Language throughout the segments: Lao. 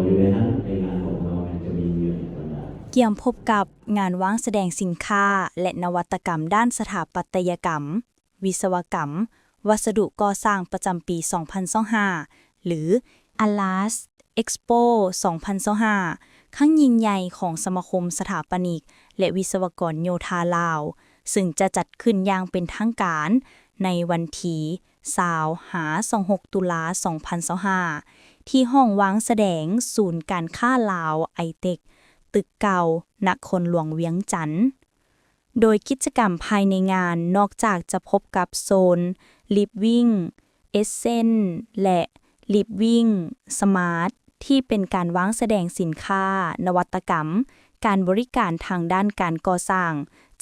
ຢູ່ໃນນັ້ນ ໃນງານຂອງເຮົາແມ່ນຈະມີຢູ່ໃນບັນດາ ກຽມພົບກັບງານວາງສະແດງສິນຄ້າ ແລະ ນະວັດຕະກຳດ້ານສະຖາປັດຕະຍະກຳ, ວິສະວະກຳ, ວັດສະດຸກໍ່ສ້າງປະຈຳປີສອງພັນຊາວຫ້າ ຫຼື ALAS Expo ສອງພັນຊາວຫ້າ ຄັ້ງຍິ່ງໃຫຍ່ຂອງສະມາຄົມສະຖາປະນິກ ແລະ ວິສະວະກອນໂຍທາລາວ, ເຊິ່ງຈະຈັດຂຶ້ນຢ່າງເປັນທາງການໃນວັນທີຊາວ ຫາ ຊາວຫົກ ຕຸລາ ສອງພັນຊາວຫ້າ ທີ່ຫ້ອງວາງສະແດງສູນການຄ້າລາວ ໄອເຕັກ ຕຶກເກົ່າ ນະຄອນຫຼວງວຽງຈັນ. ໂດຍກິດຈະກຳພາຍໃນງານ ນອກຈາກຈະພົບກັບໂຊນ Living Essence ແລະ Living Smart ທີ່ເປັນການວາງສະແດງສິນຄ້າ, ນະວັດຕະກຳ, ການບໍລິການທາງດ້ານການກໍ່ສ້າງ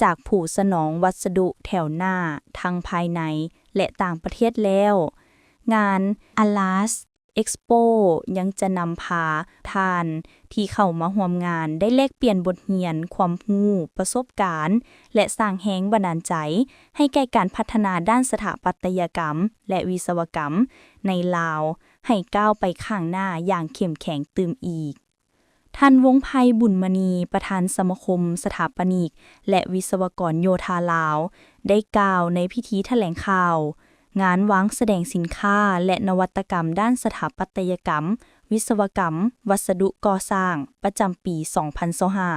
ຈາກຜູ້ສະໜອງວັດສະດຸແຖວໜ້າ ທັງພາຍໃນ ແລະ ຕ່າງປະເທດແລ້ວ, ງານ ALAS Expo ຍັງຈະນຳພາທ່ານທີ່ເຂົ້າມາຮ່ວມງານໄດ້ແລກປ່ຽນບົດຮຽນ, ຄວາມຮູ້, ປະສົບການ ແລະ ສ້າງແຮງບັນດານໃຈໃຫ້ແກ່ການພັດທະນາດ້ານສະຖາປັດຕະຍະກຳ ແລະ ວິສະວະກຳໃນລາວ ໃຫ້ກ້າວໄປຂ້າງໜ້າຢ່າງເຂັ້ມແຂງຕື່ມອີກ. ທ່ານ ວົງໄພ ບຸນມະນີ ປະທານສະມາຄົມສະຖາປະນິກ ແລະ ວິສະວະກອນໂຍທາລາວ ໄດ້ກ່າວໃນພິທີຖະແຫຼງຂ່າວ ງານວາງສະແດງສິນຄ້າ ແລະ ນະວັດຕະກຳດ້ານສະຖາປັດຕະຍະກຳ, ວິສະວະກຳ, ວັດສະດຸກໍ່ສ້າງ ປະຈຳປີສອງພັນຊາວຫ້າ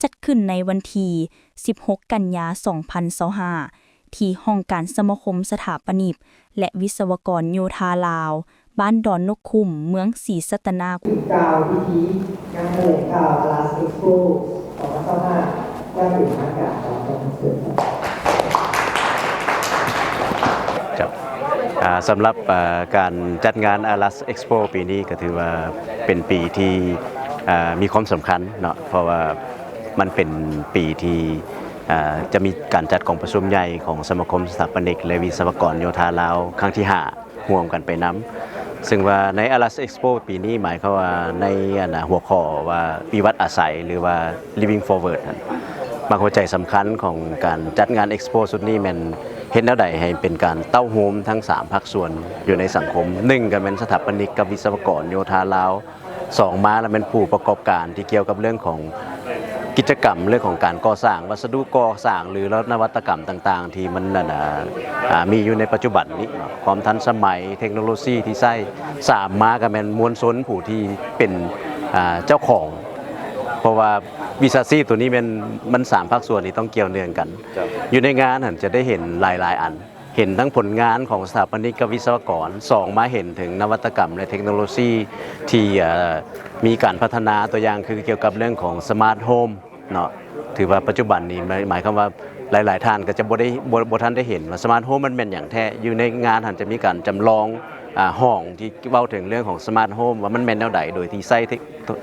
ຈັດຂຶ້ນໃນວັນທີສິບຫົກ ກັນຍາ ສອງພັນຊາວຫ້າ ທີ່ຫ້ອງການສະມາຄົມສະຖາປະນິກ ແລະ ວິສະວະກອນໂຍທາລາວ ບ້ານດອນນົກຂຸມ ເມືອງສີສັດຕະນາ. ກ່າວພິທີງານຖະແຫຼງຂ່າວ ALAS Expo ສອງພັນຊາວຫ້າ ຢ່າງເປັນທາງການ. ຂໍເຊີນ. ເຈົ້າ ອ່າ ສຳລັບ ເອີ່ ການຈັດງານ ALAS Expo ປີນີ້ກໍຖືວ່າເປັນປີທີ່ ເອີ່ ມີຄວາມສຳຄັນເນາະ ເພາະວ່າມັນເປັນປີທີ່ ເອີ່ ຈະມີການຈັດກອງປະຊຸມໃຫຍ່ຂອງສະມາຄົມສະຖາປະນິກ ແລະ ວິສະວະກອນໂຍທາລາວ ຄັ້ງທີຫ້າ ຮ່ວມກັນໄປນຳ. ເຊິ່ງວ່າໃນ ALAS Expo ປີນີ້ ໝາຍຄວາມວ່າໃນ ອັນນ່າ ຫົວຂໍ້ວ່າວິວັດອາໄສ ຫຼືວ່າ Living Forward ຫັ້ນ ບາງຫົວໃຈສຳຄັນຂອງການຈັດງານ Expo ຊຸດນີ້ແມ່ນເຮັດແນວໃດໃຫ້ເປັນການເຕົ້າໂຮມທັງສາມພາກສ່ວນຢູ່ໃນສັງຄົມ. ໜຶ່ງກໍແມ່ນສະຖາປະນິກກັບວິສະວະກອນໂຍທາລາວ, ສອງມາແລ້ວແມ່ນຜູ້ປະກອບການທີ່ກ່ຽວກັບເລື່ອງຂອງກິດຈະກຳ ເລື່ອງຂອງການກໍ່ສ້າງ ວັດສະດຸກໍ່ສ້າງ ຫຼື ນະວັດຕະກຳຕ່າງໆ ທີ່ມັນ ອັນນ່າ ອ່າ ມີຢູ່ໃນປັດຈຸບັນນີ້ເນາະ ຄວາມທັນສະໄໝ ເທັກໂນໂລຊີທີ່ໃຊ້. ສາມມາກໍແມ່ນມວນຊົນຜູ້ທີ່ເປັນ ອ່າ ເຈົ້າຂອງ ເພາະວ່າວິຊາຊີບຕົວນີ້ແມ່ນ ມັນສາມພາກສ່ວນນີ້ຕ້ອງກ່ຽວເນື່ອງກັນ. ເຈົ້າ. ຢູ່ໃນງານຫັ້ນຈະໄດ້ເຫັນຫຼາຍໆອັນ ເຫັນທັງຜົນງານຂອງສະຖາປະນິກກັບວິສະວະກອນ, ສອງມາເຫັນເຖິງນະວັດຕະກຳ ແລະ ເທັກໂນໂລຊີທີ່ ເອີ່ ມີການພັດທະນາ, ຕົວຢ່າງຄືກ່ຽວກັບເລື່ອງຂອງ Smart Home ເນາະ. ຖືວ່າປັດຈຸບັນນີ້ ໝາຍ ໝາຍຄວາມວ່າຫຼາຍໆທ່ານກໍຈະບໍ່ໄດ້ ບໍ່ ບໍ່ທັນໄດ້ເຫັນວ່າ Smart Home ມັນແມ່ນຫຍັງແທ້. ຢູ່ໃນງານຫັ້ນຈະມີການຈຳລອງ ອ່າ ຫ້ອງທີ່ເວົ້າເຖິງເລື່ອງຂອງ Smart Home ວ່າມັນແມ່ນແນວໃດ ໂດຍທີ່ໃຊ້ເທັກ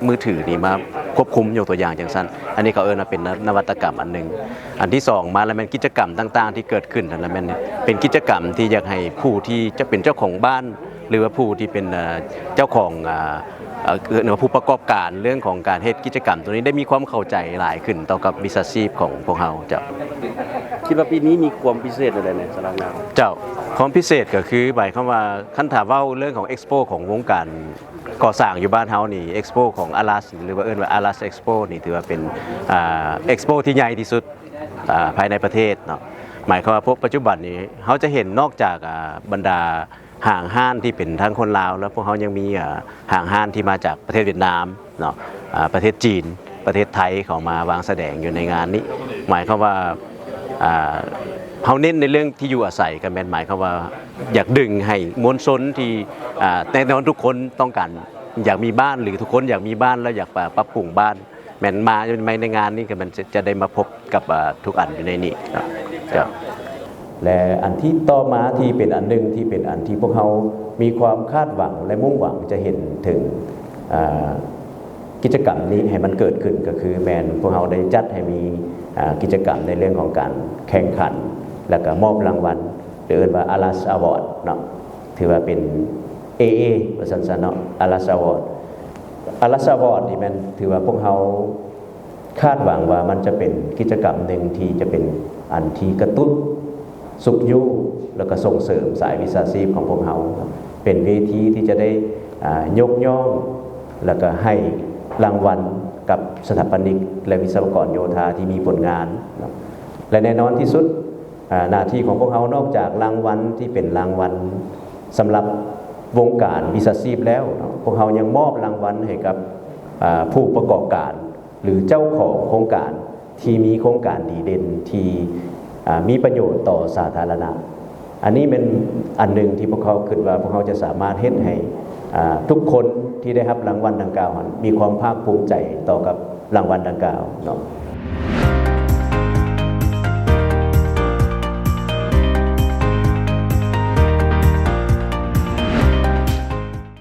ມືຖືນີ້ມາຄວບຄຸມ, ຍົກຕົວຢ່າງຈັ່ງຊັ້ນ. ອັນນີ້ເຂົາເອີ້ນວ່າເປັນນະ ນະວັດຕະກຳອັນໜຶ່ງ. ອັນທີສອງມາແລ້ວແມ່ນກິດຈະກຳຕ່າງໆທີ່ເກີດຂຶ້ນຫັ້ນລະແມ່ນເປັນກິດຈະກຳທີ່ຢາກໃຫ້ຜູ້ທີ່ຈະເປັນເຈົ້າຂອງບ້ານ ຫຼືວ່າຜູ້ທີ່ເປັນ ເອີ່ ເຈົ້າຂອງ ເອີ່ ເອີ່ ເອີ້ນວ່າຜູ້ປະກອບການເລື່ອງຂອງການເຮັດກິດຈະກຳຕົວນີ້ໄດ້ມີຄວາມເຂົ້າໃຈຫຼາຍຂຶ້ນຕໍ່ກັບວິຊາຊີບຂອງພວກເຮົາ. ເຈົ້າ. ຄິດວ່າປີນີ້ມີຄວາມພິເສດແນວໃດແດ່ສຳລັບງານ? ເຈົ້າ. ຄວາມພິເສດກໍຄື ໝາຍຄວາມວ່າ ຄັນຖ້າເວົ້າເລື່ອງຂອງ Expo ຂອງວົງການ ກໍ່ສ້າງຢູ່ບ້ານເຮົານີ້ Expo ຂອງ ALAS ຫຼືວ່າເອີ້ນວ່າ ALAS Expo ນີ້ຖືວ່າເປັນ ອ່າ Expo ທີ່ໃຫຍ່ທີ່ສຸດ ອ່າ ພາຍໃນປະເທດເນາະ. ໝາຍຄວາມວ່າພວກປັດຈຸບັນນີ້ ເຮົາຈະເຫັນນອກຈາກ ອ່າ ບັນດາຫ້າງຮ້ານທີ່ເປັນທັງຄົນລາວ ແລ້ວພວກເຮົາຍັງມີ ອ່າ ຫ້າງຮ້ານທີ່ມາຈາກປະເທດຫວຽດນາມເນາະ ອ່າ ປະເທດຈີນ ປະເທດໄທ ເຂົ້າມາວາງສະແດງຢູ່ໃນງານນີ້. ໝາຍຄວາມວ່າ ອ່າ ເຮົາເນັ້ນໃນເລື່ອງທີ່ຢູ່ອາໄສ ກໍແມ່ນໝາຍຄວາມວ່າຢາກດຶງໃຫ້ມວນຊົນທີ່ ອ່າ ແນ່ນອນທຸກຄົນຕ້ອງການຢາກມີບ້ານ ຫຼື ທຸກຄົນຢາກມີບ້ານ ແລ້ວຢາກ ອ່າ ປັບປຸງບ້ານ ແມ່ນມາໃນ ໃນງານນີ້ກໍແມ່ນຈະ ຈະໄດ້ມາພົບກັບ ອ່າ ທຸກອັນຢູ່ໃນນີ້ເນາະ. ເຈົ້າ. ແລະ ອັນທີ່ຕໍ່ມາທີ່ເປັນອັນໜຶ່ງທີ່ເປັນອັນທີ່ພວກເຮົາມີຄວາມຄາດຫວັງ ແລະ ມຸ່ງຫວັງຈະເຫັນເຖິງ ອ່າ ກິດຈະກຳນີ້ໃຫ້ມັນເກີດຂຶ້ນ ກໍຄືແມ່ນພວກເຮົາໄດ້ຈັດໃຫ້ມີ ອ່າ ກິດຈະກຳໃນເລື່ອງຂອງການແຂ່ງຂັນ ແລ້ວກໍມອບລາງວັນ ຫຼື ເອີ້ນວ່າ ALAS Award ເນາະ ຖືວ່າເປັນ ເອເອ ວ່າຊັ້ນຊະເນາະ ALAS Award. ALAS Award ນີ້ແມ່ນຖືວ່າພວກເຮົາຄາດຫວັງວ່າມັນຈະເປັນກິດຈະກຳໜຶ່ງທີ່ຈະເປັນອັນທີ່ກະຕຸ້ນ ຊຸກຍູ້ ແລ້ວກໍສົ່ງເສີມສາຍວິຊາຊີບຂອງພວກເຮົາ ເປັນເວທີທີ່ຈະໄດ້ ອ່າ ຍົກຍ້ອງ ແລ້ວກໍໃຫ້ລາງວັນກັບສະຖາປະນິກ ແລະ ວິສະວະກອນໂຍທາທີ່ມີຜົນງານເນາະ ແລະ ແນ່ນອນທີ່ສຸດ ອາ ໜ້າທີ່ຂອງພວກເຮົາ ນອກຈາກລາງວັນທີ່ເປັນລາງວັນສຳລັບວົງການວິຊາຊີບແລ້ວເນາະ ພວກເຮົາຍັງມອບລາງວັນໃຫ້ກັບ ອາ ຜູ້ປະກອບການ ຫຼື ເຈົ້າຂອງໂຄງການທີ່ມີໂຄງການດີເດັ່ນ ທີ່ ອາ ມີປະໂຫຍດຕໍ່ສາທາລະນະ. ອັນນີ້ແມ່ນອັນໜຶ່ງທີ່ພວກເຮົາຄິດວ່າ ພວກເຮົາຈະສາມາດເຮັດໃຫ້ ອາ ທຸກຄົນທີ່ໄດ້ຮັບລາງວັນດັ່ງກ່າວຫັ້ນ ມີຄວາມພາກພູມໃຈຕໍ່ກັບລາງວັນດັ່ງກ່າວເນາະ.